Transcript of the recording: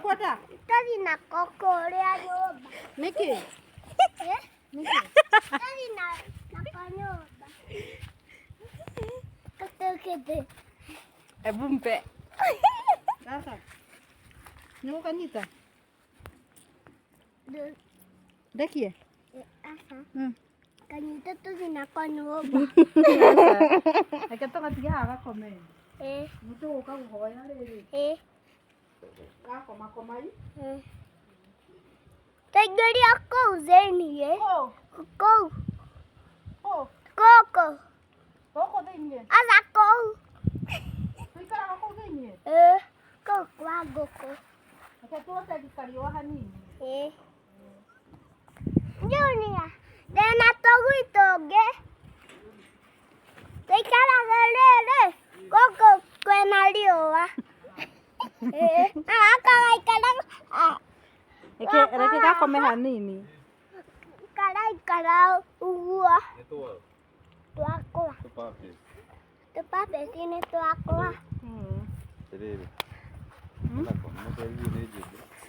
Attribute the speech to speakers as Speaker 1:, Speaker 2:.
Speaker 1: Ũkwenda?
Speaker 2: Tũthiĩ nako kũrĩa nyũmba.
Speaker 1: Nĩkĩ?
Speaker 2: Eh?
Speaker 1: Nĩkĩ?
Speaker 2: Tũthiĩ nako nyũmba. Tũkĩte.
Speaker 3: Ebu mpe.
Speaker 1: Sasa. Nĩ ũgũkanyita? Ndekie?
Speaker 2: Aca. Kanyita tũthiĩ nako nyũmba.
Speaker 1: Reke tũgatige haha gakome.
Speaker 2: Ĩĩ.
Speaker 1: Nĩ tũgũka gũhoya rĩrĩ.
Speaker 2: Ĩĩ.
Speaker 1: Gakoma komai.
Speaker 2: Tũingĩria kũu thĩiniĩ.
Speaker 1: Kũũ?
Speaker 2: Kũu.
Speaker 1: Kũũ?
Speaker 2: Gũkũ.
Speaker 1: Gũkũ thĩiniĩ?
Speaker 2: Aca kũu.
Speaker 1: Tũikaraga kũu thĩiniĩ?
Speaker 2: Ĩĩ. Kũu kwa ngũkũ.
Speaker 1: Reke tuote kariũa hanini.
Speaker 2: Ĩĩ. Junior, ndĩna tũgui tũngĩ. Tũikaraga rĩrĩ gũkũ kwĩna riũa. Ĩĩ, na gaka gaikaraga
Speaker 3: Reke reke gakome hanini.
Speaker 2: Karaikara ũguo.
Speaker 4: Nĩ twa
Speaker 2: Twakwa.
Speaker 4: tũpapĩ.
Speaker 2: Tũpapeti nĩ twakwa.
Speaker 4: Atĩrĩrĩ. Nako nĩ mũciari nĩ njĩthĩ.